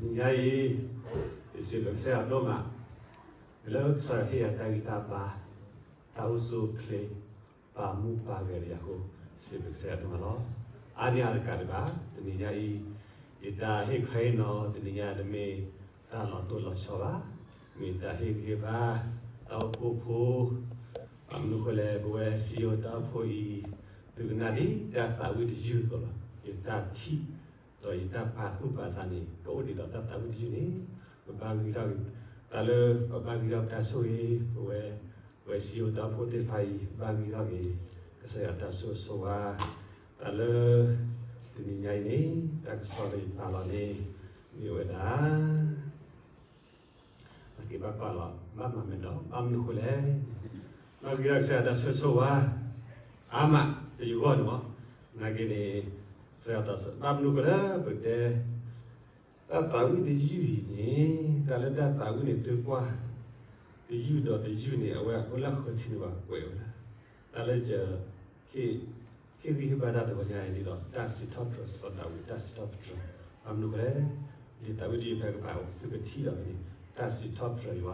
တနံၤညါအံၤ ယစံးဘျုးကစၢ်ယွၤဒိၣ်မး လၢကစၢ်ယွၤဟ့ၣ်ယၤတၢ်ဂံၢ်တၢ်ဘါ, တၢ်အိၣ်ဆူၣ်အိၣ်ချ့, ပာ်မူပာ်ဂဲၤယၤအဃိ, စံးဘျုးကစၢ်ယွၤဒိၣ်မးလီၤ. အါန့ၢ်အါတကးဒံးဘၣ် တနံၤညါအံၤ, ယတၢ်ဟ့ၣ်ခီဟ့ၣ်နီၤတနံၤညါတမ့ၢ်တၢ်လီၤတိၢ်လီၤဆီဘၣ်, မ့ၢ်တၢ်ဟ့ၣ်ဂံၢ်ဟ့ၣ်ဘါ တၢ်အိၣ်ဖှိၣ်ဖိ, ဘၣ်မနုၤအဃိလဲၣ် ပဝဲစံယိၣ်တၢ်အိၣ်ဖှိၣ်အံၤ သုကနၣ်ဒ်တၢ်သးဝံၣ်တယုၢ်အသိးလီၤ. ယတၢ်ထံၣ် ဒီးယတၢ်ပာ်သူၣ်ပာ်သးန့ၣ် ကအိၣ်ဒ်သိးတၢ်သးဝံၣ်တယုၢ်န့ၣ်, ပဘၣ်ဂံၢ်ထီၣ်က့ၤ တၢ်လၢပဘၣ်ဂံၢ်ထီၣ်ပတၢ်ဆိၣ်ဂ့ၤ, ပဝဲ ပဝဲစံယိၣ်တၢ်အိၣ်ဖှိၣ်သ့ၣ်တဖၣ်အံၤ ဘၣ်ဂံၢ်ထီၣ်က့ၤ ကစၢ်ယွၤတၢ်ဆိၣ်ဂ့ၤဆိၣ်ဝါ, တၢ်လၢ တနံၤညါအံၤန့ၣ် တၢ်ကစီၣ်လၢယပာ်လီၤန့ၣ် မ့ၢ်ဝဲဒၣ် က့ၤဘၣ်ကွၢ်လီၤ ဘၣ်မၤမဲာ်ဒီး ဘၣ်မနုၤအဃိလဲၣ်, ဘၣ်ဂံၢ်ထီၣ်ကစၢ်ယွၤတၢ်ဆိၣ်ဂ့ၤဆိၣ်ဝါ အါမး တယုၢ်ဂီၢ်န့ၣ်မး, နာ်က့န့ၣ် ကစၢ်ယွၤတၢ်ဆိၣ် ဘၣ်မနုၤအဃိလဲၣ် ပကတဲ တၢ်သးဝံၣ်တယုၢ်အံၤန့ၣ် တၢ်လၢတၢ်သးဝံၣ်န့ၣ်သုကွၢ် တယုၢ်ဒီးတယုၢ်န့ၣ် အဝဲအဃိလၢဃၢၤထံးန့ၣ်ဘၣ်ကွဲးဝဲဒၣ် တၢ်လၢ ဟ့ၣ်ဂံၢ်ဟ့ၣ်ဘါတၢ်တဂီၤညါအံၤဒ်သိး တၢ်စံးထီၣ်ပတြၢၤစီၤဒၤဝံး တၢ်စံးထီၣ်ပတြၢၤ, ဘၣ်မနုၤအဃိလဲၣ်, လံာ်သးဝံၣ်တယုၢ်ဖဲကပၤအိၣ် သုကထံၣ်ဒီးဖဲန့ၣ် တၢ်စံးထီၣ်ပတြၢၤယွၤ,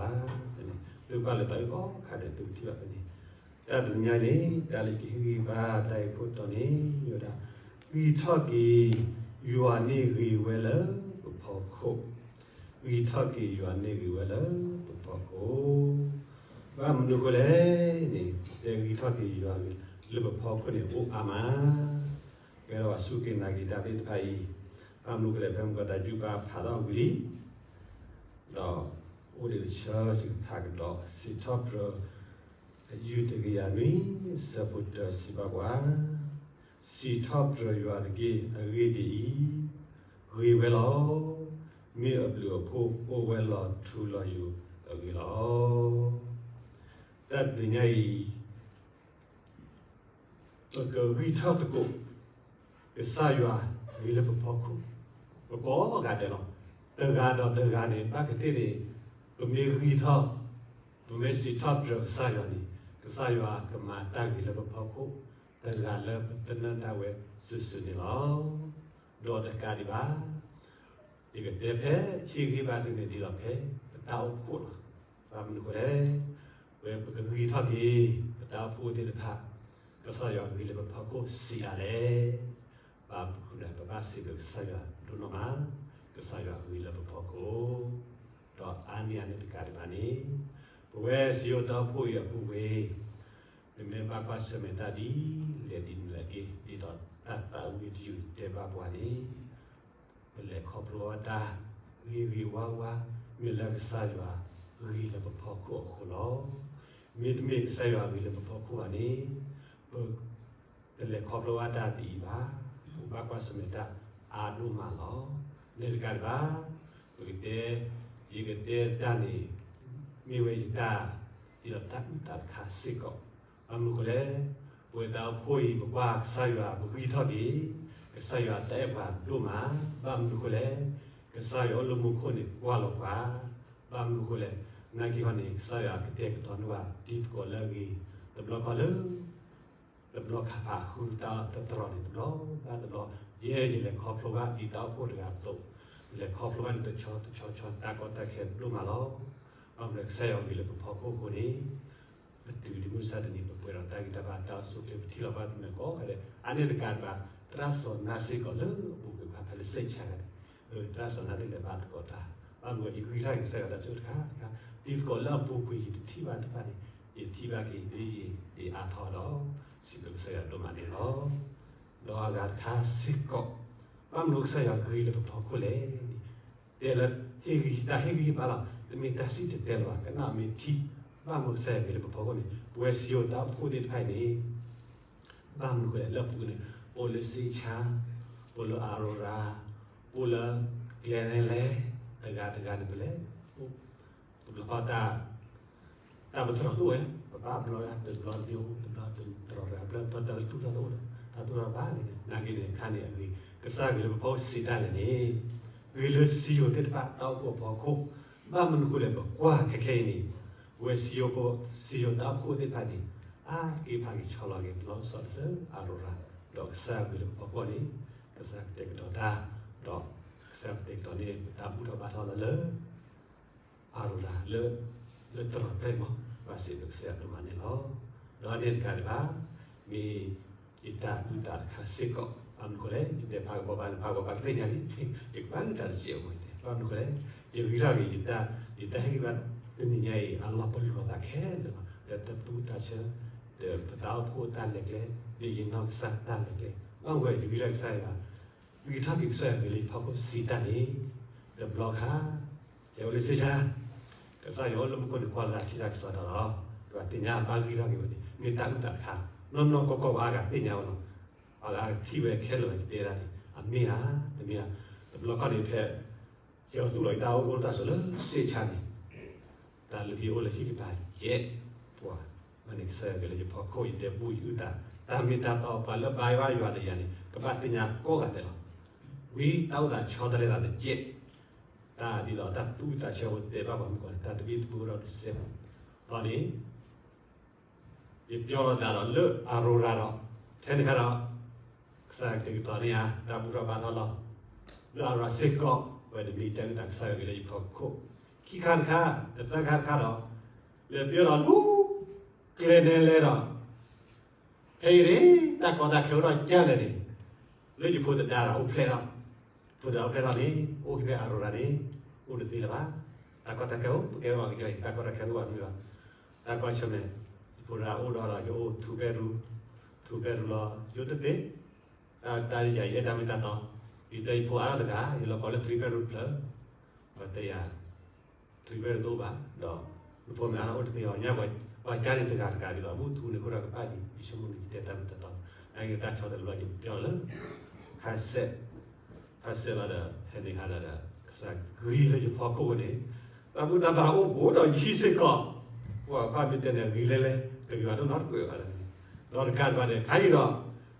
သုကကွၢ်လၢသးဝံၣ်ကိးခါဒီး သုကထံၣ်ဒီးဖဲန့ၣ်, တၢ်တနံၤညါအံၤန့ၣ် တၢ်လၢကဟ့ၣ်ဂံၢ်ဟ့ၣ်ဘါတၢ်ဂ့ၢ်ခိၣ်တီန့ၣ် မ့ၢ်ဝဲဒၣ် ဂံၢ်ထီၣ်က့ၤ ယွၤန့ၢ်ဂ့ၤဝဲလၢပဖီခိၣ်, ဂံၢ်ထီၣ်က့ၤယွၤန့ၢ်ဂ့ၤဝဲလၢပဖီခိၣ်, ဘၣ်မနုၤအဃိလဲၣ်န့ၣ် တဲဂံၢ်ထီၣ်က့ၤယွၤလၢပဖီခိၣ်န့ၣ် အိၣ်အါမး, ကဲထီၣ်ပှၤစူၢ်က့ၤနာ်က့ၤတၢ်သ့ၣ်တဖၣ်အံၤ, ဘၣ်မနုၤအဃိလဲၣ် ဖဲမုၢ်ကီၢ်တၢ်ယူးပာ်ဖးထီၣ်ဝံၤလံ ဒီးအိၣ်ဒံးတဆၢ ယကဖးကဒီး စံးထီၣ်ပတြၢၤ အယုၢ်တကယၤနွံ ဆၢဖိတၢ စံးဘၣ်ပှၤ, စံးထီၣ်ပတြၢၤယွၤတက့ၢ်. အဂ့ၢ်ဒ်အံၤ, ဂ့ၤဝဲလီၤ. မ့ၢ်အဘျုးအဖှိၣ်အိၣ်ဝဲလီၤထူလီၤယိာ်အဂ့ၢ်လီၤ. တၢ်တနံၤညါအံၤ ပကဂံၢ်ထီၣ်သကိး ကစၢ်ယွၤဂ့ၤလၢပဖီခိၣ်, ပကိးဂၤဒဲးလီၤ. တဂၤဒီးတဂၤန့ၣ် ဘၣ်ကသ့ၣ်န့ၣ် ပမ့ၢ်ဂံၢ်ထီၣ်, ပမ့ၢ်စံးထီၣ်ပတြၢၤကစၢ်ယွၤန့ၣ် ကစၢ်ယွၤကမၤတၢ်ဂ့ၤလၢပဖီခိၣ် တဂၤလၢပသနၢၣ်ဒၣ်ဝဲစုာ်စုာ်န့ၣ်လီၤ. ဒီးတကးဒံးဘၣ် ယကတဲဖဲ ဟ့ၣ်ဂံၢ်ဘါသုန့ၣ်ဒ်လီၤဖဲ ပတၢ်အိၣ်ဖှိၣ်လီၤ. ဘၣ်မနုၤအဃိလဲၣ်, ဝဲပကဂံၢ်ထီၣ်က့ၤ ပတၢ်အိၣ်ဖှိၣ်သ့ၣ်တဖၣ် ကစၢ်ယွၤဂ့ၤလၢပဖီခိၣ်စံးဒ်လဲၣ်. ဘၣ်မနုၤအဃိလဲၣ် ပဘၣ်စံးဘျုးကစၢ်ယွၤဒိၣ်နီၢ်မး, ကစၢ်ယွၤဂ့ၤလၢပဖီခိၣ်, ဒီးအါန့ၢ်အန့ၣ်တကးဒံးဘၣ်န့ၣ် ပဝဲစံယိၣ်တၢ်အိၣ်ဖှိၣ်အံၤအပူၤဝဲ ပမ့ၢ်ဘၣ်ကွၢ်ဆၢၣ်မဲာ်တၢ်ဒ်လဲၣ်ဒ်လဲၣ်ဂ့ၤ ဒ်သိးတၢ်သးဝံၣ်တယုၢ်တဲဘၣ်ပှၤန့ၣ် ပလဲၤခီဖျိဘၣ်တၢ် ဂ့ၤဂ့ၤဝါဝါ မ့ၢ်လၢကစၢ်ယွၤဂ့ၤလၢပဖီခိၣ်အဃိလီၤ. မ့တမ့ၢ်ကစၢ်ယွၤဂ့ၤလၢပဖီခိၣ်ဘၣ်န့ၣ် ပတလဲၤခီဖျိဘၣ်တၢ်ဒ်အံၤဘၣ်. ပဘၣ်ကွၢ်ဆၢၣ်မဲာ်တၢ်အါဒိၣ်မးလီၤ. န့ၣ်တကးဒံးဘၣ် ပကတဲ ယကတဲတၢ်န့ၣ် မ့ၢ်ဝဲယတၢ် ဒ်သိးတၢ်အုၣ်သးတခါစ့ၢ်ကီး, ဘၣ်မနုၤအဃိလဲၣ်, ပဝဲတၢ်အိၣ်ဖှိၣ်အံၤ ပကွၢ်ကစၢ်ယွၤပဂံၢ်ထီၣ်က့ၤ, ကစၢ်ယွၤတၢ်အဲၣ်ပှၤဒိၣ်မး, ဘၣ်မနုၤအဃိလဲၣ်, ကစၢ်ယွၤအိၣ်လၢမူခိၣ်န့ၣ်ကွၢ်လီၤပှၤ, ဘၣ်မနုၤအဃိလဲၣ်, နာ်က့ၤဟီန့ၣ် ကစၢ်ယွၤကတဲာ်ကတီၤန့ၢ်ပှၤတံၤသကိးလၢအဂ့ၤ, တဘျီခီလၢ တဘျီခါဖးဃုတၢ်သတြီၤန့ၣ် တဘျီဘၣ်တဘျီ, ယဲယလဲၤခီဖျိဘၣ်ဒ်တၢ်အိၣ်ဖှိၣ်တဂၤအသိး, လဲၤခီဖျိဘၣ်န့ၣ်တဆီတဆီဆီ တၢ်ကီတၢ်ခဲဒိၣ်မးလီၤ. ဘၣ်မနုၤလဲၣ် ကစၢ်ယွၤဂ့ၤလၢပဖီခိၣ်အဃိန့ၣ် ပတုၤဒံးမုၢ်မဆါတနံၤ ပပှဲၤဒီးတၢ်ဂံၢ်တၢ်ဘါ တၢ်အိၣ်ဆူၣ်အိၣ်ချ့ ပထံၣ်လိာ်ဘၣ်တမံၤကိးဂၤဒဲး, အါန့ၢ်တကးဒံးဘၣ် သရၣ်စီၤနါစ့ၢ်ကီးလၢအပူၤကွံာ်ပှၤဖဲလၢစ့ၣ်ဆါဂၤန့ၣ်, သရၣ်စီၤနါသ့ၣ်လဲၤဘါသကိးတၢ်, ဘၣ်မနုၤယဂံၢ်ထီၣ်က့ၤကစၢ်ယွၤတၢ်ဆိၣ်တခါတခါ, တံၤသကိးလၢအပူၤကွံာ်ယတထံၣ်ဘၣ်တဖၣ်န့ၣ် ယထံၣ်ဘၣ်က့ၤဒ်ယံာ်ဒ်အါထီၣ်ဒီး စံးဘျုးကစၢ်ယွၤဒိၣ်မးန့ၣ်လီၤ. ဒီးအဂၤတခါစ့ၢ်ကီး, ဘၣ်မနုၤကစၢ်ယွၤဂ့ၤလၢပဖီခိၣ်လဲၣ်န့ၣ်, တဲလၢ ဟ့ၣ်ဂံၢ် တၢ်ဟ့ၣ်ဂံၢ်ဟ့ၣ်ဘါလီၤ, တမ့ၢ်တၢ်စံၣ်တဲၤတဲလီၤဘၣ်, ကနၣ်မ့ၢ်ထံ, ဘၣ်မနုၤကစၢ်ယွၤဂ့ၤလၢပဖီခိၣ်န့ၣ် ပဝဲစံယိၣ်တၢ်အိၣ်ဖှိၣ်သ့ၣ်တဖၣ်အံၤန့ၣ် ဘၣ်မနုၤအဃိလဲၣ် လၢအပူၤကွံာ်န့ၣ် ပအိၣ်လၢစ့ၣ်ဆါ, ပအိၣ်လၢအၤရိရၤ, ပအိၣ်လၢ ကျဲနဲလဲၣ်, တဂၤတဂၤန့ၣ် ပလဲၤအိၣ်, တဘျီဃီ တၢ်ပသရၣ်တအိၣ်ဝဲ, ပဘၣ်ဘျီတဘျီတဘျီ တဘျီတရၢတဂၤ ဘျီတၢ်သူၣ်ထီၣ်တအိၣ်ဒီး တၢ်သူၣ်ထီၣ်ဘၣ်န့ၣ် နာ်က့ၤန့ၣ် အခါန့ၣ်အဂ့ၤ ကစၢ်ဂ့ၤလၢပဖီခိၣ်စံးတၢ်လဲၣ်န့ၣ်, ဂ့ၤလၢစံယိၣ်သ့ၣ်တဖၣ်တၢ်အိၣ်ဖှိၣ်အဖီခိၣ်, ဘၣ်မနုၤအဃိလဲၣ် ပကွၢ်ခဲခဲအံၤန့ၣ် ပဝဲစံယိၣ်ဖိ စံယိၣ်တၢ်အိၣ်ဖှိၣ်သ့ၣ်တဖၣ်န့ၣ် အါတက့ၢ်ဖးက့ၤဆီလီၤက့ၤ တလီၤဆီတစၢ်အၤရိရၤ, ဒီးကစၢ်ဂ့ၤလၢပဖီခိၣ်န့ၣ် ကစၢ်ကတဲာ်ကတီၤတၢ်, ဒီး ကစၢ်ပတဲာ်ကတီၤန့ၢ် ပတၢ်ဘူၣ်ထီၣ်ဘါထီၣ်လီၤလၢ အၤရိၤရၤလၢ လၢတရီးဖျၢၣ်မး, ဘၣ်စံးဘျုးကစၢ်ယွၤဒိၣ်မးန့ၣ်လီၤ. ဒီးန့ၣ်တကးဒံးဘၣ်, မ့ၢ်ယတၢ်အုၣ်သးတခါစ့ၢ်ကီး, ဘၣ်မနုၤအဃိလဲၣ်, ယတဲဖးကပီၤဘၣ်န့ၣ် ဖးကပီၤဘၣ်ကသ့ၣ်ညါလံ, ယကဘၣ်အုၣ်သးတစဲးအဂီၢ်, ဘၣ်မနုၤအဃိလဲၣ်, ယဂံၢ်ထီၣ်က့ၤယတၢ်, ယတၢ်ဟ့ၣ်ဂံၢ်ဘါတနံၤညါအံၤ အလီၤပလိာ်သးခဲလၢာ်လီၤ, ဒီးတၢ်သူၣ်အုးသးဆၢ, ဒီးပတၢ်အိၣ်ဖှိၣ်တၢ်လဲၤကျဲ, ဒီးယနီၢ်ကစၢ်တၢ်လဲၤကျဲ, ဘၣ်ဝဲယဂံၢ်ထီၣ်က့ၤကစၢ်ယွၤ ဂံၢ်ထီၣ်က့ၤကစၢ်ယွၤဂ့ၤလၢယဖီခိၣ်စံးတၢ်န့ၣ်, တဘျီခါ, ယအိၣ်လၢစ့ၢ်ကီး, ကစၢ်ယွၤအိၣ်လၢမူခိၣ်န့ၣ် ကွၢ်လၢထံတၢ်ကစီၣ်ဒီးလီၤ, ပှၤသ့ၣ်ညါဘၣ်ဂံၢ်ထီၣ်က့ၤဝဲန့ၣ် မ့ၢ်တၢ်အုၣ်သးတခါ, နီၢ်နီၢ်ကီၢ်ကီၢ်ပှၤအါဂၤသ့ၣ်ညါဝဲလီၤ, ပှၤအါဂၤထံၣ်ဝဲခဲလၢာ်ဝဲယတဲဒၣ်န့ၣ် အမ့ၢ်ဧါ, တမ့ၢ်ဧါ, တဘျီခီန့ၣ်ဖဲ ယသူၣ်လီၤယတၢ်အိၣ်ဖှိၣ်တၢ်ဆိးလၢစ့ၢ်ကီးန့ၣ် တၢ်လုၢ်ဟံၣ်အိၣ်လၢဟံၣ်ကပၤယဲၢ်ပှၤ, မ့ၢ်န့ၣ်ကစၢ်ယွၤဂ့ၤလၢယဖီခိၣ် ယတဲဘူၣ်ယအုၣ်သး, တၢ်မ့ၢ်တၢ်တီပှၤလၢဘါယွၤဒီးယၤန့ၣ် ကဘၣ်သ့ၣ်ညါကိးဂၤဒဲးလီၤ, ဝံတၢ်အိၣ်သးဆီတလဲသးတကဲး, တၢ်ဒ်သိးတၢ်သူၣ်အုးသးဆၢဖိတဲဘၣ်ပှၤမုၣ်ကီၢ်န့ၣ် တၢ်သဘံၣ်သဘုၣ်အိၣ်ဒီးတစဲးဖိ, ဒီးန့ၣ် ယပျီလီၤသးဒီးလၢအၤရိၤရၤဒီး, ထဲန့ၣ်ခါဒီး, ကစၢ်ယွၤကတဲာ်ကတီၤန့ၢ်ဧါ တၢ်ဘူၣ်ထီၣ်ဘါထီၣ်လီၤ, လၢအၤရိၤရၤစ့ၢ်ကီး, ဝဲန့ၣ်မ့ၢ်တၢ်အုၣ်သးကစၢ်ယွၤဂ့ၤလၢယဖီခိၣ်, ခံခါတခါ, ဒီးသၢခါတခါဒီး, လဲၤပျီဒီးလူၤ, ကျဲနဲလဲၣ်ဒီး ဖဲအံၤန့ၣ် တၢ်ကီတၢ်ခဲအိၣ်ထီၣ်ကလဲၣ်န့ၣ်, လၢယဖိသဒါဒီးအိၣ်ဖျဲၣ်ထီၣ်, ဖိသဒါအိၣ်ဖျဲၣ်ထီၣ်န့ၣ် အိၣ်ဖဲအၤရိၤရၤန့ၣ်, အိၣ်တသ့လၢၤဘၣ်, တၢ်ကီတၢ်ခဲအိၣ် ပကဲပှၤကညီအံၤ တၢ်ကီတၢ်ခဲအိၣ်ဘၣ်မနုၤလီၤ, တၢ်ကွၢ်ဆၢၣ်မဲာ်, ယဖိသဒါအိၣ်ဒီးဒီး ယအိၣ်ထူးပဲရူ, ထူးပဲရူလီၤ ယအိၣ်တသ့, တၢ်တၢ်ယၤယအဲၣ်တၢ်မ့ၢ်တၢ်တီ, ယတဲယဖိအါထီၣ်တဂၤ ယလီၤကီးလၢ three bedroom တဖျၢၣ်, ပှၤတဲယၤ three bedroom တအိၣ်ဘၣ်, ဒီးနဖိမ့ၢ်အါထီၣ်အိၣ်တသ့အီၤ ညါပှၤကါန့ၣ်တဂၤတဂၤဒ်သိး မုၢ်ထူန့ၣ်အဃိဒီးကဘၣ်အံၤ ယဆိကမိၣ်န့ၣ် ယတဲတၢ်မ့ၢ်တၢ်တီ, အတၢ်ဆီတလဲလီၤ ယပျီလၢ ဖးစဲး, ဖးစဲးလီၤဒီး ဖဲန့ၣ်ခါဒီး ကစၢ်ဂ့ၤလၢယဖီခိၣ်ဝဲန့ၣ်, တၢ်ဘူၣ်တၢ်ဘါအိၣ်ဘူးဒီးယဟံၣ်စ့ၢ်ကီး, ပှၤဘၣ်မ့ၢ်တဲန့ၣ် ဂ့ၤလဲၣ်လဲၣ် တဂ့ၤဘၣ်ဒိၣ်နီတကွဲးဘၣ်လၢန့ၣ်, ဒီးတကးဒံးဘၣ်န့ၣ် ခါ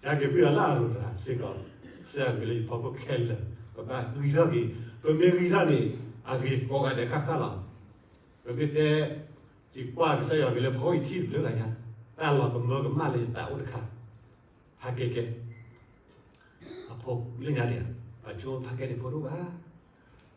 အံၤဒီး ယက့ၤကွံာ်ဒီးလၢအၤရိၤရၤစ့ၢ်ကီး, ကစၢ်ယွၤဂ့ၤလၢယဖီခိၣ်ခဲလၢာ်, ပဘၣ်ဂံၢ်ထီၣ်က့ၤ, ပမ့ၢ်ဂံၢ်ထီၣ်န့ၣ် အဂ့ၤကိးဂၤဒဲးဃၣ်ဃၣ်လီၤ, ပမ့ၢ်တဲ ယကွၢ်ကစၢ်ယွၤဂ့ၤလၢဖီခိၣ် ယထံၣ်တဘျုးဂၤညါ, တၢ်လီၤကမၢကမၣ်လၢယသးအိၣ်တခါ, ဖးကဲကဲ အဖိလၢညါန့ၣ်, ပှၤဆိဖးကဲန့ၣ်ဖိတအိၣ်ဘၣ်,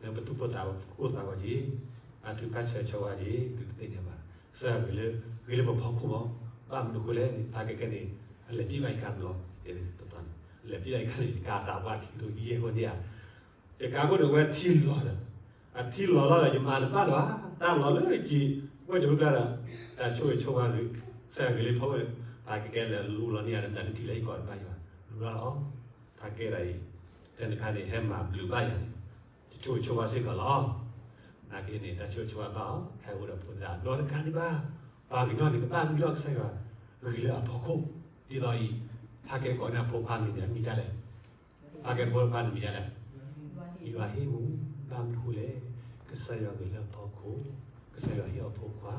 လၢပသူၣ်ပိၢ်သးအိၣ်သးဂီၤက့ၤ, အထုကဖၣ်ဆၢဆၢဝါက့ၤ သုတသ့ၣ်ညါဘၣ်, ကစၢ်ယွၤဂ့ၤလၢ ဂ့ၤလၢပဖီခိၣ်မး, ဘၣ်မနုၤအဃိလဲၣ်န့ၣ် ဖးကဲကဲန့ၣ် အလဲၤပျံၤဘၣ်ယကါတဘျီ, တဲတတီန့ၣ် လဲၤပျံၤဘၣ်ယကါန့ၣ် ယကါသးပှၢ်ခံကထိယဲၢ်ဂီၢ်န့ၣ်ဧါ, ယကါခိၣ်န့ၣ်ဝဲထံလီၤဒီး, အထံလီၤလီၤဒီး ယမၤတဘၣ်လၢၤဘၣ်, တၢ်လီၤလၢက့ၤ, ဝဲၢ်တမုၢ်ကျါဒီး, တၢ်ဆိၣ်ဂ့ၤဆိၣ်ဝါဂ့ၤ, ကစၢ်ယွၤဂ့ၤလၢဖီခိၣ်, ဖးကဲကဲလဲၤလူလီၤန့ၢ်ယၤဒီး တၢ်လၢထံလၢယကီၢ်တဘၣ်ယဘၣ်, လူလီၤလီၤ, ဖးကဲဒၣ်အံၤ, ဖဲန့ၣ်ခါန့ၣ် ဟဲမၤဘျုးဘၣ်ယၤန့ၣ်, တၢ်ဆိၣ်ဂ့ၤဆိၣ်ဝါစ့ၢ်ကီးလီၤ, နာ်က့န့ၣ် တၢ်ဆိၣ်ဂ့ၤဆိၣ်ဝါဘၣ်အီၤ ခဲအံၤအိၣ်ဒီးဖိသဒါ ဒီးတကးဒံးဘၣ်, ပှၤကညီန့ၣ် ကဘၣ်ဂံၢ်ထီၣ်ကစၢ်ယွၤ, ဂ့ၤလၢအဖီခိၣ်, ဒ်သိးအံၤ, ဖးကဲကိးန့ၢ်အဖိခွါမံၤန့ၣ် အမံၤဒ်လဲၣ် ဖးကဲဖိခွါန့ၣ်မံၤဒ်လဲၣ်, ယွၤဟ့ၣ်မူ, ဘၣ်မနုၤဃိလဲၣ်, ကစၢ်ယွၤဂ့ၤလၢအဖီခိၣ်, ကစၢ်ယွၤဟ့ၣ်အီၤဖိခွါ,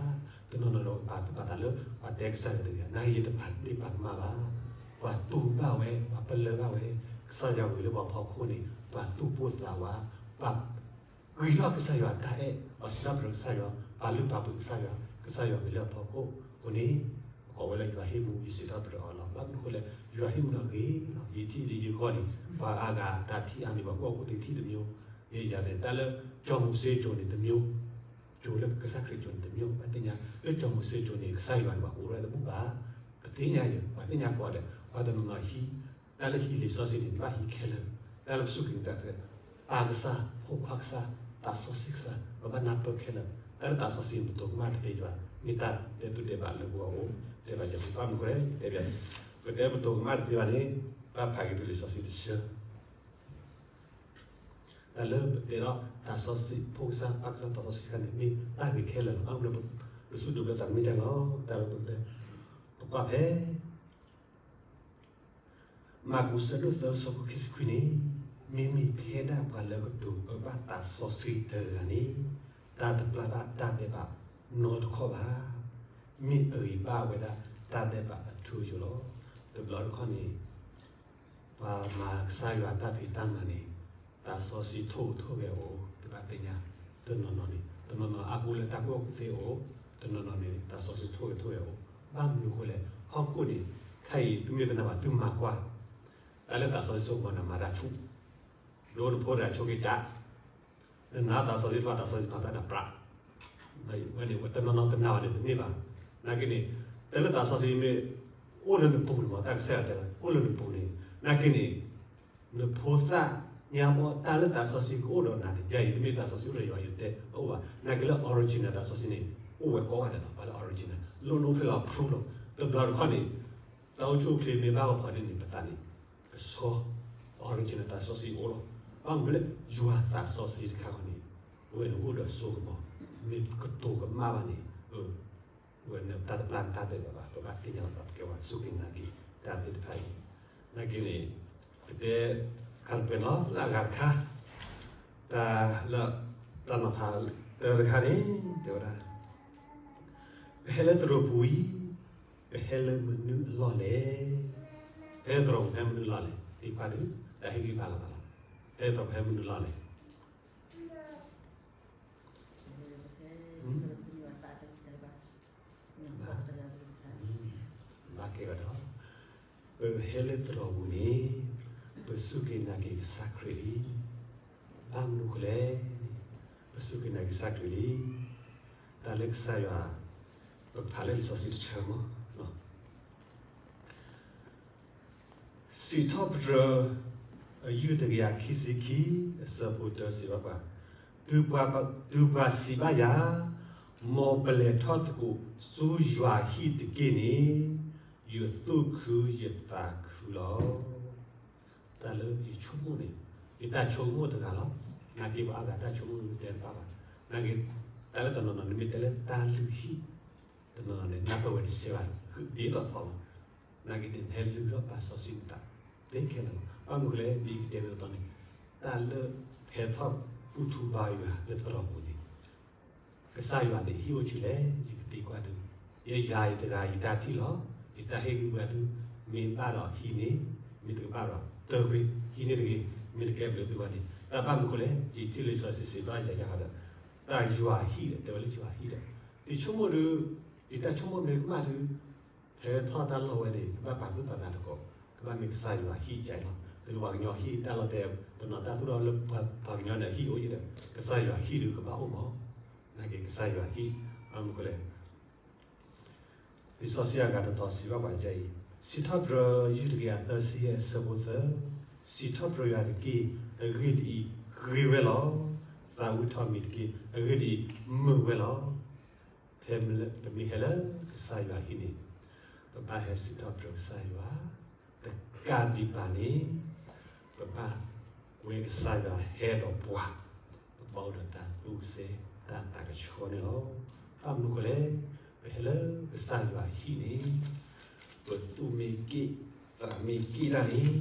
တနီၤနီၤဒီးပာ်သူၣ်ပာ်သးလၢ ပှၤတဲကစၢ်ယွၤတဂ့ၤ, နာ်က့ယတပာ်ဒ့ၣ်ပာ်ကမၣ်ဘၣ်, ပှၤတူၢ်ဘၣ်ဝဲ, ပှၤပလၢၢ်ဘၣ်ဝဲ, ကစၢ်ယွၤဂ့ၤလၢပှၤဖီခိၣ်န့ၣ် ပှၤသူၣ်ပိၢ်သးဝး, ပှၤ ဂံၢ်ထီၣ်ကစၢ်ယွၤတၢ်အဲၣ်, ပှၤစံးထီၣ်ပတြၢၤကစၢ်ယွၤ, ပှၤလုၢ်ပှၤပှ့ၤကစၢ်ယွၤ, ကစၢ်ယွၤဂ့ၤလၢအဖီခိၣ်အဃိန့ၣ်, ပကိးဝဲလၢယွၤဟ့ၣ်မူ ယစံးထီၣ်ပတြၢၤအီၤလီၤ. ဘၣ်မနုၤအဃိလဲၣ်, ယွၤဟ့ၣ်မူဒီးဂ့ၤလီၤ. ယထံၣ်လၢယဂီၢ်န့ၣ် ပှၤအါဂၤတၢ်ထံၣ်အါမံၤ ပှၤကူၣ်ဘၣ်ကူၣ်သ့ထံၣ်တမျိုး, ယဲယၤန့ၣ် တၢ်လၢကၠီၤမိၤၡ့ကၠိၤန့ၣ်တမျိုး, ကၠိၤလၢကစၢ်ခရံာ်ကၠိၤန့ၣ်တမျိုး, ပသ့ၣ်ညါလၢကၠီၤမိၤၡ့ကၠိၤန့ၣ် ကစၢ်ယွၤန့ၣ် ပှၤအိၣ်ဝဲတဘူၣ်ဘၣ်. ပသ့ၣ်ညါယၤ, ပှၤသ့ၣ်ညါကိးဂၤဒဲး, ပှၤတနီၤနီၤဟံး တၢ်လၢဟံးလံာ်စီဆှံန့ၣ် ဘၣ်ဟံးခဲလၢာ်, တၢ်လၢပစူၢ်က့ၤနာ်က့ၤ အါကစၢ်, ဖိခွါကစၢ်, သးစီဆှံကစၢ်, ပဘၣ်နၢ်ပၢၢ်ခဲလၢာ်, တၢ်လၢသးစီဆှံန့ၣ် ပတိၤကမၣ်တသ့ဘၣ်, မ့ၢ်တၢ်ဒဲးတူၢ်ဒဲးဘးလၢပဂီၢ်အိၣ်, တဲဘၣ်ယၤ ပဘၣ်မနုၤအဃိလဲၣ်, တဲဘၣ်, ပတဲပတိၤကမၣ်တသ့ဘၣ်န့ၣ်, ဘၣ်ဖးက့ၤသုလံာ်စီဆှံတဆၢ တၢ်လၢပတဲဒီး သးစီဆှံဖိကစၢ်, ပၢ်ကစၢ်, သးစီဆှံကစၢ်န့ၣ် မ့ၢ်တၢ်ဂ့ၤခဲလၢာ်လီၤ. ဘၣ်မနုၤလဲၣ်, ပစူၢ်ဒိးဘျၢသးတမ့ၢ်တၢ်လီၤ. တၢ်လၢပ, ပကွၢ်ဖဲ မၢ်ကူး ဆၢဒိၣ်သၢ ဆၢဖိခံဆံခွံန့ၣ်, မ့မ့ၢ်ဖဲဒၣ်ပှၤလၢကတိၤအၢဘၣ်သးစီဆှံတဂၤန့ၣ်, တၢ်တပျၢ်ဘၣ်တၢ်ဒဲးဘးနီတခီၣ်ဘၣ်. မ့ၢ်အဂ့ၤဘၣ်ဝဲဒၣ်တၢ်ဒဲးဘးအထူအယိာ်လီၤ. တဘျီတခီၣ်န့ၣ် ပှၤမၤကစၢ်ယွၤတၢ်ဖံးတၢ်မၤန့ၣ်, သးစီဆှံထိၣ်ထိၣ်ဂဲၤအီၤ, တဘၣ်သ့ၣ်ညါ, တနီၤနီၤန့ၣ်, တနီၤနီၤအါကူလၢတၢ်ကူၣ်ဘၣ်ကူၣ်သ့အီၤ, တနီၤနီၤန့ၣ် သးစီဆှံထိၣ်ဂဲၤထိၣ်ဂဲၤအီၤ, ဘၣ်မနုၤအဃိလဲၣ်, ဟီၣ်ခိၣ်န့ၣ်, ခဲအံၤသုမ့ၢ်တနာ်ဘၣ်သုမၤကွၢ်, တၢ်လၢသးစီဆှံဆိကမိၣ်န့ၣ် မၤတၢ်ဆူၣ်, ဒိနဖိတဂၤဆိးက့ၤတၢ် နနာ်သးစီဆှံတဘၣ် သးစီဆှံမၤတၢ်နပြး, ဝဲန့ၣ် တနီၤနီၤတနာ်ဘၣ်န့ၣ်တန့ၢ်ဘၣ်. နာ်က့န့ၣ် တဲလၢသးစီဆှံမ့ၢ်အိၣ်လၢနပူၤန့ၣ်မ့ၢ် တၢ်ကစၢ်ယွၤတဲလၢ အိၣ်လၢနပူၤန့ၣ်, နာ်က့န့ၣ် နဖိသၣ်ညါဘီ တၢ်လၢသးစီဆှံကအိၣ်ဒီးနၤန့ၣ် ယၤအံၤတမ့ၢ်သးစီဆှံအိၣ်ဒီးယၤ ယတဲတအိၣ်ဘၣ်. နာ်က့လၢ original သးစီဆှံန့ၣ် အိၣ်ဝဲကိးဂၤဒဲးလီၤ. ပှၤလၢ original လီၤ နအိၣ်ဖျဲၣ်လီၤဖျိလီၤ. တဘျီတခီၣ်န့ၣ် တၢ်အိၣ်ဆူၣ်အိၣ်ချ့မ့ၢ်ဘၣ်ဂီၤဖီန့ၣ်န့ၣ် ပသးန့ၣ် ကဆှီ original သးစီဆှံအိၣ်လီၤ. ဘၣ်မနုၤလဲၣ် ယွၤသးစီဆှံတခါဃီန့ၣ် အဝဲန့ၣ်အိၣ်ဒီးစိကမီၤ မ့ၢ်ကတိၤကမၣ်ဘၣ်န့ၣ် အဝဲန့ၣ်တၢ်တပျၢ်တၢ်ဒဲးဘးဘၣ် ပဘၣ်သ့ၣ်ညါလီၤ ပကဲဝဲစူၢ်က့ၤနာ်က့ၤတၢ်သ့ၣ်တဖၣ်အံၤ. နာ်က့န့ၣ် ပတဲခါတပှဲၤလီၤ လၢအဂၤတခါ တၢ်လၢ တၢ်နီၤဖးတၢ်တခါန့ၣ် တဲဝဲဒၣ် ပဟဲလၢသရိာ်ပူၤအံၤ ပဟဲလၢမနုၤအလီၢ်လဲၣ်. ပဟဲလၢသရိာ်ပူၤ ပဟဲမနုၤအလီၢ်လဲၣ်. သ့ၣ်ခွါဒုး တၢ်ဟ့ၣ်ဂံၢ်ဘါလီၤသးလီၤ. ပဟဲလၢသရိာ်ပူၤ ပဟဲမနုၤအလီၢ်လဲၣ်. ဘၣ်ကဲဒီး ပဟဲလၢသရိာ်ပူၤန့ၣ် ပစူၢ်က့ၤနာ်က့ၤကစၢ်ခရံာ်လံ. ဘၣ်မနုၤအဃိလဲၣ်န့ၣ် ပစူၢ်က့ၤနာ်က့ၤကစၢ်ခရံာ်လံ. တၢ်လၢကစၢ်ယွၤ ပဖးလၢလံာ်စီဆှံတဆၢမး စံးထီၣ်ပတြၢၤ အယုၢ်တကယၤခံဆံခံ အဆၢဖိတၢစံးဘၣ်ပှၤ, တုၤပှၤစံးဘၣ်ယၤ, မ်ပလဲၤထီၣ်သကိးဆူယွၤဟံၣ်တက့ၢ်န့ၣ်, ယသူၣ်ခုယသးခုလီၤ. တၢ်လၢယဆိကမိၣ်န့ၣ် ယတၢ်ဆိကမိၣ်တဂၤလီၤ. နာ်က့ပှၤအါဂၤတၢ်ဆိကမိၣ်တဲတဘၣ်ဘၣ်. နာ်က့ တၢ်လၢတနီၤနီၤ နမ့ၢ်တဲလၢတၢ်လုၢ်ဟံၣ် တနီၤနီၤန့ၣ် နၢ်ပၢၢ်ဝဲတစဲးဘၣ် ဒ်သိးသိးလီၤ. နာ်က့န့ၣ် နဟဲလုၢ်ထီၣ်ပာ်စီဆှံနသး သ့ခဲလၢာ်လီၤ. ဘၣ်မနုၤလဲၣ် ဒ်ယကတဲဒ်သိးန့ၣ် တၢ်လၢဟဲထီၣ်ဘူၣ်ထီၣ်ဘါယွၤလၢသရိာ်ပူၤန့ၣ် ကစၢ်ယွၤန့ၣ် ဟံၣ်အိၣ်ဆံးလဲၣ် ယကသံကွၢ်သု, ယၤယတဂၤယတၢ်ထံၣ်လီၤ. ယတၢ်ဟ့ၣ်ဂံၢ်ဘါသု မ့ၢ်ဘၣ်ဒီးဟံးန့ၢ်, မ့ၢ်တကဘၣ်ဒီးတဂ့ၤ, ဟံးန့ၢ်တဂ့ၤ, မ့ၢ်တကဲဘျုးသုဘၣ်န့ၣ် တၢ်ဘၣ်မနုၤအဃိလဲၣ် ယထံၣ်လၢလံာ်စီဆှံစံးဘၣ်ယၤယၤဒီး တၢ်ယွၤဟံၣ်ဒီး တဲဝဲလၢယွၤဟံၣ်ဒီး ယဆိကမိၣ်ဒီး ယတၢ်ဆိကမိၣ်မ့ၢ်ကမၣ်ဒီး ဖဲထီၣ်တၢ်လီၢ်ဝဲန့ၣ် ကဘၣ်ပာ်သူၣ်ပာ်သးတကိး, ကဘၣ်မ့ၢ်ကစၢ်ယွၤဟံၣ်ကၢလီၤ. တကပှၤကညီဟံၣ်တၢ်လီၤတဲာ် တနီၤတၢ်သူၣ်ထီၣ်လၢပှၤကညီဒီးဟံၣ်အိၣ်ယဒီး ကစၢ်ယွၤဟံၣ်ဒီးကဘၣ်အိၣ်မး. နာ်က့ကစၢ်ယွၤဟံၣ် ဘၣ်မနုၤအဃိလဲၣ် လံာ်စီဆှံအဂၤတတီၤစံးဘၣ်ပှၤဒ်အံၤ, စံးထီၣ်ပတြၢၤယုၢ်တကယၤသၢဆံယဲၢ်အဆၢဖိသၢ, စံးထီၣ်ပတြၢၤယွၤတက့ၢ်, အဂ့ၢ်ဒ်အံၤ, ဂ့ၤဝဲလီၤ. သးဝံၣ်ထီၣ်မံၤတက့ၢ်, အဂ့ၢ်ဒ်အံၤ, မုာ်ဝဲလီၤ. ဖဲပမ့ၢ်ဟဲလၢကစၢ်ယွၤဟံၣ်န့ၣ် ပဘၣ်ဟဲစံးထီၣ်ပတြၢၤကစၢ်ယွၤ, တကးဒံးဘၣ်န့ၣ် ပဘၣ်ဝဲကစၢ်ယွၤဟဲဒီးပှၤ, ပဘၣ်အိၣ်ဒီးတၢ်သူၣ်ကစဲ တၢ်သးကဆှီန့ၣ်လီၤ. ဘၣ်မနုၤအဃိလဲၣ်, ပဟဲလၢကစၢ်ယွၤဟံၣ်န့ၣ် ပသူၣ်မ့ၢ်က့ၣ် သးမ့ၢ်က့ၣ်ဒၣ်န့ၣ်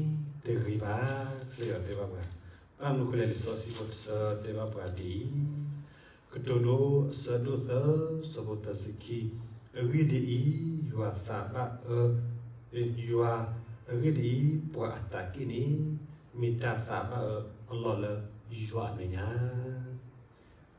တဂ့ၤဘၣ်. ကစၢ်ယွၤတဲဘၣ်ပှၤ, ဘၣ်မနုၤအဃိလဲၣ် လံာ်စီဆှံဖိတဆၢတဲဘၣ်ပှၤဒ်အံၤ, ကတိၤဒိအဆၢဒိၣ်သၢ ဆၢဖိသၢဆံခံ, အဂ့ၢ်ဒ်အံၤ, ယွၤသးဘၣ်အၢ, ယွၤ, အဂ့ၢ်ဒ်အံၤ, ပှၤအသးက့ၣ်န့ၣ် မ့ၢ်တၢ်သးဘၣ်အၢအလီၢ်လၢယွၤအမဲာ်ညါ မ့မ့ၢ်အ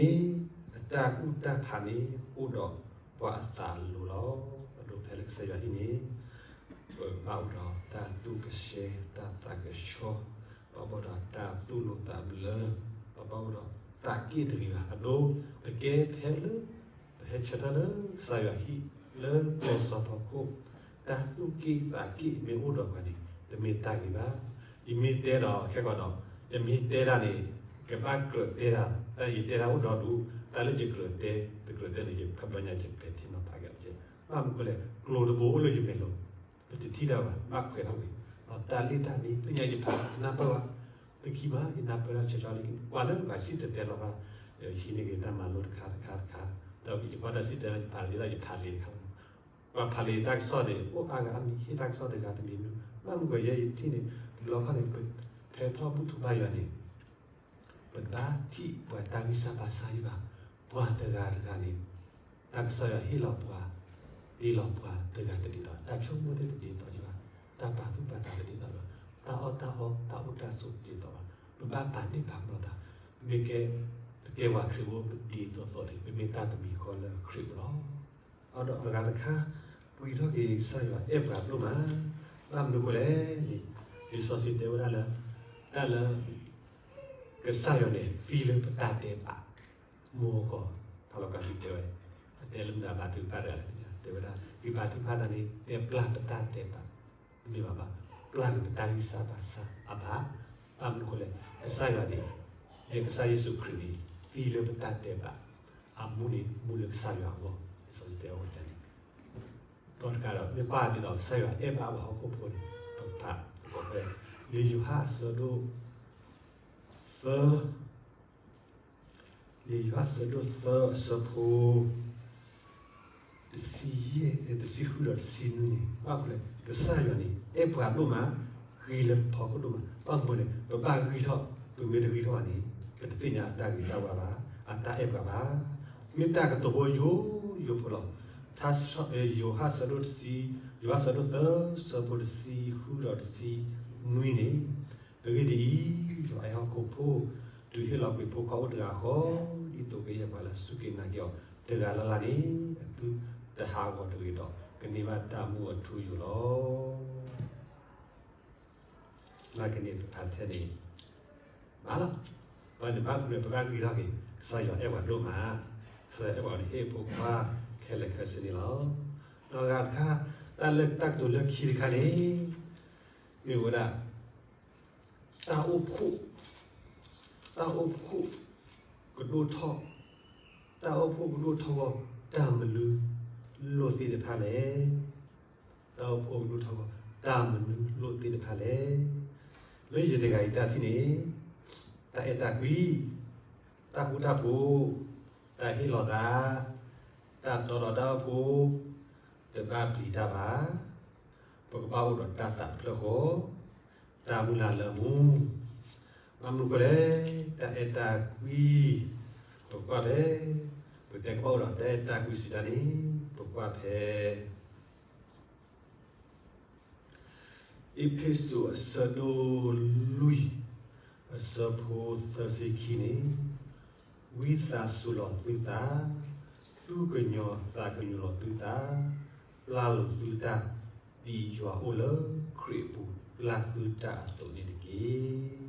တၢ်ကူၣ်တၢ်ဖးန့ၣ် အိၣ်ဒီးပှၤအသးအလိၤလီၤ. ပဒိးဖဲလၢကစၢ်ယွၤဟံၣ်န့ၣ် ပဘၣ်အိၣ်ဒီးတၢ်သူၣ်ကစဲ တၢ်သးကဆှီ, ပဘၣ်အိၣ်ဒီးတၢ်သူၣ်လိၤသးဘျၢ, ပဘၣ်အိၣ်ဒီးသးက့ၣ်တဂ့ၤဘၣ်. အဒိ ပကဲဖဲလၢ ပဟဲဆၢထၢၣ်လၢကစၢ်ယွၤဟံၣ် လၢကျဲစီၤထီခိၣ်, တၢ်သူၣ်က့ၣ်သးက့ၣ်မ့ၢ်အိၣ်ဒီးပှၤန့ၣ် တမ့ၢ်တၢ်ဂ့ၤဘၣ်. ယမ့ၢ်တဲဒီးခဲကီးဒီး ယမ့ၢ်တဲဒၣ်န့ၣ် ကဘၣ်ကြၢးတဲဒၣ်, တၢ်ယတဲဒၣ်အိၣ်ဒီဒူၣ်, တၢ်လၢယကြၢးတဲ တကြၢးတဲန့ၣ် ယဖးဘၣ်ညါယပဲာ်ထံနီၤဖးက့ၤအီၤ, ဘၣ်မနုၤအဃိလဲၣ် ကျိၤတဘိအိၣ်လၢယမဲာ်လိၤ ပတထံၣ်တၢ်ဘၣ် ဘၣ်ခွဲးထီၣ်ကွံာ်, ဒီးတၢ်လံၣ်တၢ်မံၤ လၢညါယဖးနၢ်ပၢၢ်ဘၣ်, တခံဘၣ် ယနၢ်ပၢၢ်တၢ်ဆၢကတီၢ်လံ, ကွၢ်လၢပှၤစံၣ်တဲၤတဲလီၤဘၣ်, ဟံးန့ၢ်က့ၤတၢ်မၤလိတခါတခါတခါ, ဒီးယကွၢ်တၢ်စံၣ်တဲၤတဲလီၤ ယဖးလံာ်ဒၣ်ယဖးလံာ်တခါ, ပှၤဖးလံာ်တၢ်ကစီၣ်န့ၣ် အိၣ်အါဂၤအါမံၤ ဟ့ၣ်တၢ်ကစီၣ်တဂၤတမံၤမံၤ, ဘၣ်မနုၤအဃိယဲယထံၣ်န့ၣ် တဘျီခီၣ်န့ၣ် ဖဲထီၣ်ဘူၣ်ထီၣ်ဘါယွၤန့ၣ် ပတဘၣ်ထံၣ်ပှၤတၢ်ဂံၢ်စၢ်ဘါစၢ်ယံၤဘၣ်, ပှၤတဂၤတဂၤန့ၣ် တၢ်ကစၢ်ယွၤဟ့ၣ်လီၤပှၤ, တ့လီၤပှၤတဂၤတဒ်သိး, တၢ်ဆိကမိၣ်သ့ၣ်တဒ်သိးယံၤဘၣ်, တၢ်ပာ်သူၣ်ပာ်သးတဒ်သိးယံၤဘၣ်, တၢ်အီၣ်တၢ်အီ တၢ်အိၣ်တၢ်ဆိးတဒ်သိးဘၣ်, ပဘၣ်ပာ်န့ၢ်ပာ်ဖျါသး, ပမ့ၢ်ကဲ, ပကဲပှၤခရံာ်ဖိ ပဒ်သိးသိးန့ၣ် ပမ့ၢ်တၢ်တမံၤဃီလၢခရံာ်ဖိလီၤ. အဒီးအဂၤတခါ, ပှဲၤထီၣ်က့ၤကစၢ်ယွၤအဲၣ်ပှၤဒိၣ်မး, ဘၣ်မနုၤအဃိလဲၣ်န့ၣ်, လံာ်စီဆှံတဲဝဲဒၣ်လၢ, တၢ်လၢ တ ကစၢ်ယွၤန့ၣ် သံလၢပတၢ်ဒဲးဘး, မုၢ်ဂီၤခီ ဖးလီၤကးသုတဲဝဲ, အတဲလၢမတၤဘါထုကဖၣ်တဂၤလဲၣ်, တဲဝဲဒၣ် ယဘါထုကဖၣ်တၢ်န့ၣ် တဲပျၢ်ပတၢ်ဒဲးဘး, တမ့ၢ်ဘၣ်ဘၣ်, ပျၢ်န့ၣ်ပတၢ်ဂံၢ်စၢ်ဘါစၢ်အဘၣ်, ဘၣ်မနုၤအဃိလဲၣ်, ကစၢ်ယွၤန့ၣ်, လၢကစၢ်ယ့ၣ်ၡူးခရံာ်န့ၣ် သံလၢပတၢ်ဒဲးဘး, အမူန့ၣ် မူလၢကစၢ်ယွၤအဂီၢ်, လံာ်စီဆှံတဲဝဲန့ၣ်, ဒီးတကးဒီး မ့ၢ်ပာ်ဒ်သိးကစၢ်ယွၤအဲၣ်ဘၣ်ပှၤဟီၣ်ခိၣ်ဖိန့ၣ်, ပကဖးသကိးဖဲ လံာ်ယိၤဟၣ်အဆၢဒိၣ်သၢ, လံာ်ယိၤဟၣ်အဆၢဒိၣ်သၢအဆၢဖိ တဆံယဲၢ်, တဆံဃုဒီးတဆံနွံန့ၣ်, ဘၣ်မနုၤလဲၣ်, ကစၢ်ယွၤန့ၣ် အဲၣ်ပှၤဒိၣ်မး, ဂ့ၤလၢပဖီခိၣ်ဒိၣ်မး, ဘၣ်မနုၤလဲၣ်, ပဘၣ်ဂံၢ်ထီၣ်, ပမ့ၢ်တဂံၢ်ထီၣ်ဘၣ်န့ၣ်, ပတသ့ၣ်ညါအတၢ်ဂ့ၤတၢ်ဝါဘၣ်, အတၢ်အဲၣ်ပှၤဘၣ်, မ့ၢ်တၢ်ကတိၤဖိယိယိဖိလီၤ. ယိၤဟၣ်ဆၢဒိၣ်တဆံ, ယိၤဟၣ်ဆၢဒိၣ်သၢ ဆၢဖိတဆံဃုဒီးတဆံနွံန့ၣ်, အဂ့ၢ်ဒ်အံၤ, ယွၤအဲၣ်ဟီၣ်ခိၣ်ဖိ, တုၤဟ့ၣ်လီၤကွံာ်ဖိခွါအိၣ်တဂၤဃီ, ဒ်သိးကယဲၢ်ပှၤလၢအစူၢ်က့ၤနာ်က့ၤအီၤတဂၤလၢ်လၢ်န့ၣ်, အသုတဟးဂီၤတဂ့ၤဒီး, ကန့ၢ်ဘၣ်တၢ်မူအထူအယိာ်လီၤ. နာ်က့န့ၣ် ပဖးထဲန့ၣ်, ဘၣ်လီၤ, ဘၣ်န့ၣ်ဘၣ်မနုၤ ပဘၣ်ဂံၢ်ထီၣ်က့ၤ, ကစၢ်ယွၤအဲၣ်ပှၤဒိၣ်မး, ကစၢ်ယွၤအဲၣ်ပှၤန့ၣ်ဟ့ၣ်ဖိခွါခဲလၢာ်ခဲဆ့န့ၣ်လီၤ. ဒီးအဂၤတခါ, တၢ်လၢတၢ်ကတိၤလၢခံတခါန့ၣ်, မ့ၢ်ဝဲဒၣ် တၢ်အိၣ်ဖှိၣ်, တၢ်အိၣ်ဖှိၣ်ကဒိၣ်ထီၣ်, တၢ်အိၣ်ဖှိၣ်ကဒိၣ်ထီၣ်ဂီၢ် တၢ်မနုၤလိၣ်သ့ၣ်တဖၣ်လဲၣ်. တၢ်အိၣ်ဖှိၣ်ကဒိၣ်ထီၣ်ဂီၢ် တၢ်မနုၤလိၣ်သ့ၣ်တဖၣ်လဲၣ်. လၢယတဂၤအံၤတၢ်ထံၣ်န့ၣ်, တၢ်အဲၣ်တၢ်ကွံ, တၢ်ဃူတၢ်ဖိး, တၢ်ဟ့ၣ်လီၤသး, တၢ်တီဒီးတၢ်အိၣ်ဖှိၣ်, တဘၣ်ပျံၤတၢ်ဘၣ်. ပကဘၣ်အိၣ်ဒီးတၢ်သးတဖျၢၣ်ဃီ, တၢ်မုၢ်လၢ်လၢအမူ, ဘၣ်မနုၤဃိလဲၣ်, တၢ်အဲၣ်တၢ်ကွံ, ပကကွၢ်ဖဲ, ပကတဲကဘၣ်အိၣ်ဒီးတၢ်အဲၣ်တၢ်ကွံစံးတၢ်န့ၣ်, ပကကွၢ်ဖဲ အ့းဖ့းစူးအဆၢဒိၣ်လွံၢ်, အဆၢဖိသၢဆံခံန့ၣ်, ဝံသးစူၤလီၤသုသး, သူၣ်ကညီၤသးကညီၤလီၤသုသး, ပျၢ်လိာ်သုတၢ်, ဒ်ယွၤအိၣ်လၢခရံာ်အပူၤ ပျၢ်သုတၢ်အသိးန့ၣ်တက့ၢ်.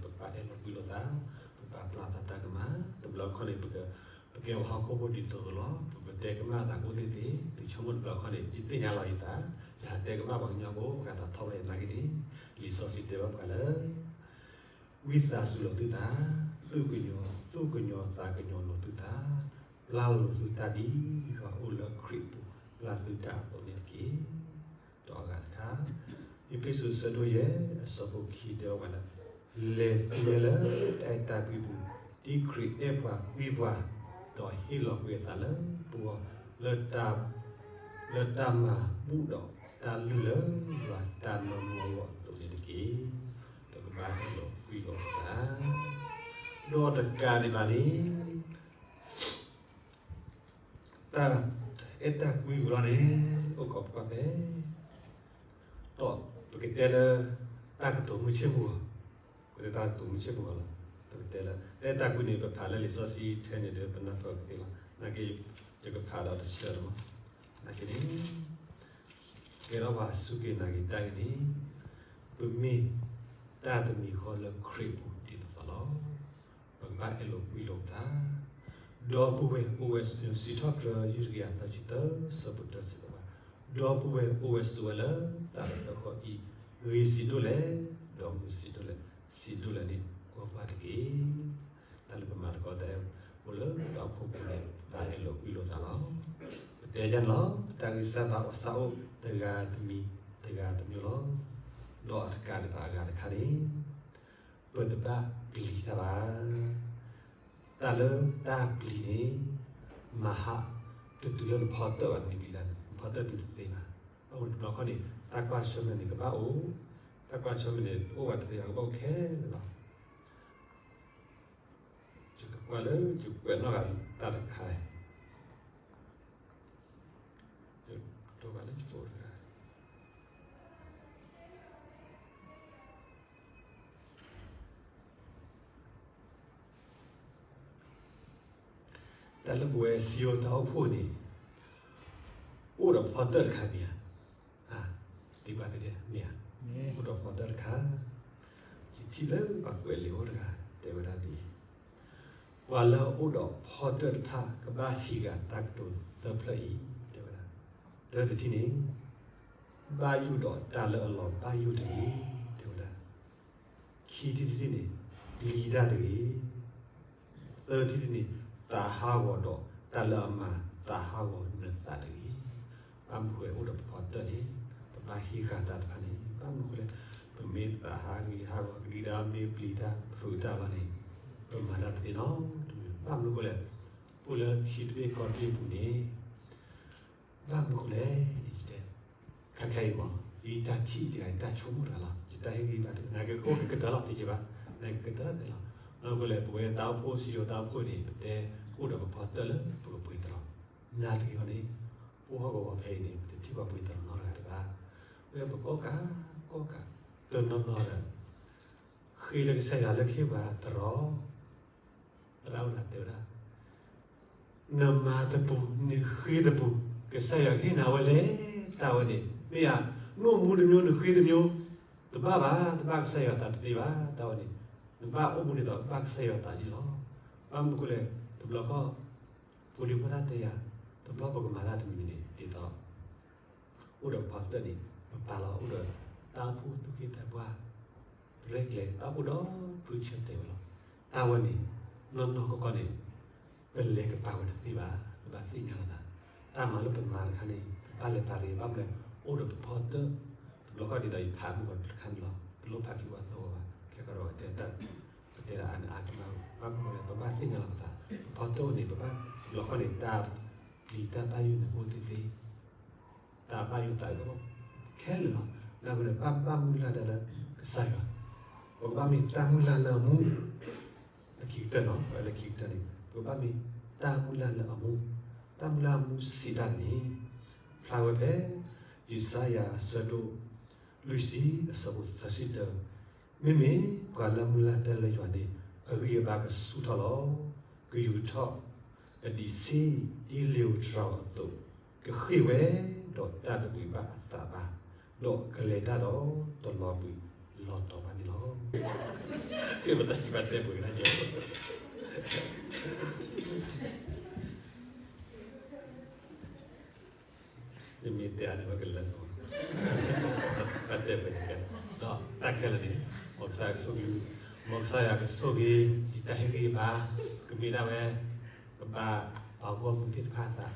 ပဘၣ်အဲၣ်လိာ်ကွံလိာ်သး, ပဘၣ်ပျၢ်သးတၢ်ကမၣ်, တဘျီခီန့ၣ် ပက ပကဲပှၤဟီၣ်ခိၣ်ဖိဒ်သိးသိးလီၤ. ပကတဲကမၣ်သးကအိၣ်သ့သ့, ပဆိကမိၣ်တဘျီခီန့ၣ် ယသ့ၣ်ညါလီၤယသး, ယဟးတဲကမၣ်ပှၤကညီဖိ ပှၤသးထီၣ်ဝဲနာ်က့န့ၣ်, လံာ်စီဆှံတဲဘၣ်ပှၤလၢ ဝံသးစူၤလီၤသုသး, သူၣ်ကညီၤ, သူၣ်ကညီၤသးကညီၤလီၤသုသး, ပျၢ်လိာ်သုတၢ်ဒ်ယွၤအိၣ်လၢခရံာ်အပူၤ ပျၢ်သုတၢ်အသိးန့ၣ်တက့ၢ်. ဒီးအဂၤတခါ, အ့းဖ့းစူးအဆၢဒိၣ်ယဲၢ်အဆၢဖိခံတဲဘၣ်ပှၤလၢ လဲၤသဝဲလၢတၢ်အဲၣ်တၢ်ကွံပူၤ, ဒ်ခရံာ်အဲၣ်ပှၤကွံပှၤ, ဒီးဟ့ၣ်လီၤကွံာ်အသးလၢပဂီၢ်, လၢတၢ်, လၢတၢ်မၤဘူၣ်ဒီးတၢ်လုၢ်လၢယွၤတၢ်နီၢ်နီၢ်အဂီၢ်အသိးန့ၣ်တက့ၢ်. ပကဘၣ်အဲၣ်လိာ်ကွံလိာ်ပသး, ဒီးတကးဒံးဘၣ်န့ၣ် တၢ်အဲၣ်တၢ်ကွံပူၤလီၤန့ၣ်, အိၣ်ခိးပကွၢ်ဖဲ, ဒီးပကတဲလၢ တၢ်ကတိၤမုၢ်ဆ့ၣ်မုၢ်ဂီၤ, ပကတဲတၢ်ကတိၤမုၢ်ဆ့ၣ်မုၢ်ဂီၤလီၤ. ပကတဲလၢ တၢ်အဲၣ်တၢ်ကွံန့ၣ် ပဖးလၢလံာ်စီဆှံထဲန့ၣ်ဒီး ပနၢ်ပၢၢ်ကသ့လီၤ. နာ်က့ ယကဖးဒီးတဆၢလီၤမး, နာ်က့န့ၣ် ကဲထီၣ်ပှၤစူၢ်က့ၤနာ်က့ၤတၢ်အံၤန့ၣ်, ပမ့ၢ်တၢ်တမံၤဃီလၢခရံာ်အပူၤဒ်သိးသိးလီၤ. ပကဘၣ်အဲၣ်လိာ်ကွံလိာ်ပသး, ဒီပုၢ်ဝဲၢ်အိၣ်ဝဲ, စံးထီၣ်ပတြၢၤ ယုၢ်တကယၤသၢဆံသၢ ဆၢဖိတၢ စံးဘၣ်ပှၤ, ဒီပုၢ်ဝဲၢ်အိၣ်ဝဲဆိးဝဲလၢသးဒီးသးဃီအံၤ, ဂ့ၤဆံးဒိၣ်လဲၣ်, ဒီးမုာ်ဆံးဒိၣ်လဲၣ်, ဆံးဒိၣ်လဲၣ်န့ၣ် ကွၢ်ကွၢ်တက့ၢ်. တၢ်လၢပမၤသကိးတၢ်အဲၣ်အိၣ်လၢပတၢ်အိၣ်ဖှိၣ်ပူၤန့ၣ် ဘၣ်အဲၣ်လိာ်ကွံလိာ်သးလီၤ. ပတဲဒ်န့ၣ်လီၤ, ပတၢ်ဂံၢ်စၢ်ဘါအီၣ်စၢ်အိၣ်တဂၤတမံၤ, တဂၤတမံၤလီၤ. ဒီးအတကးဒံးဘၣ်အဂၤတခါန့ၣ်, ပတဘၣ်ပျံၤတၢ်ဘၣ်. တၢ်လၢတၢ်ပျံၤန့ၣ် မၤဟး, တတုၤလၢနဖီတၢၣ်ဘၣ်န့ၣ်, နဖီတၢၣ်တုၤတသ့ဘၣ်. အဃိတဘျီခီန့ၣ် တၢ်ကွၢ်ဆၢၣ်မဲာ်န့ၣ်ကဘၣ်အိၣ်, တၢ်ကွၢ်ဆၢၣ်မဲာ်န့ၣ် အိၣ်ဝဲတသ့ဘၣ် ကဘၣ်အိၣ်ခဲလၢာ်လီၤ. ယကကွၢ်လၢယကွဲးနီၣ်ဂၤတၢ်တခါ, ယကကွၢ်လၢယဖိတဂၤ တၢ်လၢပဝဲစံယိၣ်တၢ်အိၣ်ဖှိၣ်န့ၣ် အိၣ်ဒီးဖီတၢၣ်တခါမ့ၢ်ဧါ. သံကွၢ်တဒဲးမ့ၢ်ဧါ. အိၣ်ဒီးဖီတၢၣ်တခါ, ယထံၣ်လၢပှၤကွဲးလံာ်အိၣ်တဂၤ တဲဝဲဒၣ်ဒ်အံၤ, ပှၤလၢအအိၣ်ဒီးဖီတၢၢ်တဖၣ် ကဘၣ်ဟံးဂၤတၢ်ကတိၤသၢဖျၢၣ်အံၤ, တဲဝဲဒၣ်, တၢတထံၣ်န့ၣ် ဘၣ်ယိၣ်ဒီးတၢ်လၢအလီၤဘၣ်ယိၣ်တဂ့ၤ, တဲဝဲဒၣ်, ခံထံၣ်တထံၣ်န့ၣ် ပျံၤတၢ်တဂ့ၤ, သၢထံၣ်တထံၣ်န့ၣ် သးဟးဂီၤဒီးတၢ်လၢအမၤသးဟးဂီၤနသးတဂ့ၤ. ဘၣ်မနုၤဃိလဲၣ် အိၣ်ဒီးပဖီတၢၢ်န့ၣ် ပဘၣ်ဟံးဃာ်တၢ်တဖၣ်န့ၣ် ဘၣ်မနုၤဃိလဲၣ်, ပမ့ၢ်သးဟးဂီၤဟးဂီၤ ကဒံဒါ မ့ၢ်ပျံၤတၢ်ဖုးတၢ်ဘၣ်န့ၣ် ပမၤတၢ်တသ့နီတမံၤ, ဘၣ်မနုၤဃိလဲၣ်, အိၣ်လၢထံတဘ့ၣ်ကီၢ်တဘ့ၣ်အပူၤန့ၣ် ဘၣ်မနုၤဃိလဲၣ်န့ၣ် ယတဲ, ခဲခဲအံၤမး ယတၢ်ထံၣ်တဂၤ ယတၢ်ဆိကမိၣ်တဂၤလီၤ, ယတၢ်ဟ့ၣ်ဂံၢ်ဘါတဂၤ နကအိၣ်ကကတၢၢ်လီၤ တယံာ်ဘၣ်, နကကတၢၢ်ဖဲလီၤ. ဘၣ်မနုၤဃိလဲၣ် ပဝဲတၢ်အိၣ်ဖှိၣ် စံယိၤတၢ်အိၣ်ဖှိၣ်န့ၣ် ပတဲအိၣ်ဒီးပဖီတၢၢ်လၢပကပှ့ၤတရီၤ, နာ်သက့န့ၣ် အိၣ်ဟီၣ်ကဝီၤဖဲအံၤန့ၣ် ပတထံၣ်ပှၤပှ့ၤတရီၤနီတဂၤဒံးဘၣ်. လၢပကီၢ်ကး ကီၢ်ကး တနီၤနီၤဒီး ဃ့လၢကစၢ်ယွၤလၢကဟ့ၣ်ပှၤတရီၤ သရၣ်အိၣ်ဒၣ်တဲဝဲဒၣ်, နမၤတပူၤ နဃ့တပူၤ ကစၢ်ယွၤကဟ့ၣ်နၤဝဲလဲၣ်. တၢ်ဝဲန့ၣ် မ့ၢ်ယၤ နအိၣ်မူတမျိုး နဃ့တမျိုး တဘၣ်ဘၣ်, တဘၣ်ကစၢ်ယွၤသးတသ့ဘၣ်. တၢ်ဝဲန့ၣ် နဘၣ်အိၣ်မူဒ်သိးဘၣ်ကစၢ်ယွၤသးန့ၣ်လီၤ. ဘၣ်မနုၤဃိလဲၣ် တဘျီဃီ ဖိလံၤဖိသၣ်တဲယၤ တဘျီပကမၤတၢ်တမံၤမံၤန့ၣ် ဒ်သိး အိၣ်ဒီးပဖီတၢၢ်န့ၣ် ပပာ်လီၤအိၣ်ဒီးတၢ်အိၣ်ဖှိၣ်သူၣ်က့သးပှၢ် ရဲၣ်ကျဲၤတၢ်အိၣ်ဖှိၣ်ဒီဖုဆၢတဲာ်ဝဲလီၤ. တၢ်ဝဲန့ၣ် နီၢ်နီၢ်ကီၢ်ကီၢ်န့ၣ် ပလဲၤကပာ်ဝဲတသ့ဘၣ်, ပဘၣ်သ့ၣ်ညါလီၤသး. တၢ်မၤလၢပမၤတခါန့ၣ် ပဘၣ်လဲၤပာ်တဂ့ၤ, ဘၣ်မနုၤလဲၣ် အိၣ်ဒီးပဖီတၢၢ်, တဘျီဃီဒ်သိးယဖးမုၢ်ဂီၤတခါန့ၣ်လီၤ, ပလိၣ်ဖးခံဝဲသီဝဲဘၣ်, ခဲကီးဒီးတဲတၢ် ပတဲဒၣ်အါန့ၢ်အါကမၢ်, ဘၣ်မနုၤလဲၣ် ပဘၣ်သ့ၣ်ညါလီၤပသး, ပဖီတၢၢ်န့ၣ် ပဘၣ်တဘျီဃီန့ၣ် တၢ်လံၤတၢ်ဘၣ်ယိၣ်န့ၣ်အိၣ်သ့သ့ တၢ်ဘၣ်ယိၣ်သးအုးခဲလၢာ်လီၤ. နာ်က့န့ၣ် ပဘၣ်မုၢ်လၢ်တၢ်လၢကစၢ်ယွၤ, ပကဘၣ်မ့ၢ်တၢ်မုၢ်လၢ်လၢအမူ, လၢခံကတၢၢ်နီၤ, လၢခံကတၢၢ်န့ၣ် ပကဘၣ်မ့ၢ်တၢ်မုၢ်လၢ်လၢအမူ, တၢ်မုၢ်လၢ်အမူစံးတၢ်န့ၣ် ဖျါဝဲဖဲ ယၡါယၤအဆၢဒိၣ်လွံၢ်ဆံ အဆၢဖိသၢဆံတၢ, မ့မ့ၢ်ပှၤလၢမုၢ်လၢ်တၢ်လၢယွၤန့ၣ် အဂံၢ်အဘါကဆူၣ်ထီၣ်လီၤ. ကယူၤထီၣ် ကဒံးဆ့ၣ်ဒ်လ့ၤဧိၤတြၤဧိၤအသိး, ကဃ့ၢ်ဝဲဒီးတၢ်တဘှံးဘၣ်အသးဘၣ်, ဒီးကလဲၤတၢ်ဒီးတလီၤဘှံးလီၤတီၤဘၣ်န့ၣ်လီၤ. မ့ၢ်တဲအါန့ၣ်ဝဲကလၢာ်, တၢ်တဲဖဲန့ၣ်ကဲ, ဒီးတၢ်ခဲလၢာ်န့ၣ် မ်ကစၢ်ယွၤကဆိၣ်ဂ့ၤ, မ်ကစၢ်ယွၤကဆိၣ်ဂ့ၤ ယတၢ်ဟ့ၣ်ဂံၢ်ဟ့ၣ်ဘါ, ကမ့ၢ်ဒၣ်ဝဲ ကဘၣ်ပာ်ဂီၢ်မုၢ်သ့ၣ်တဖၣ်အသး,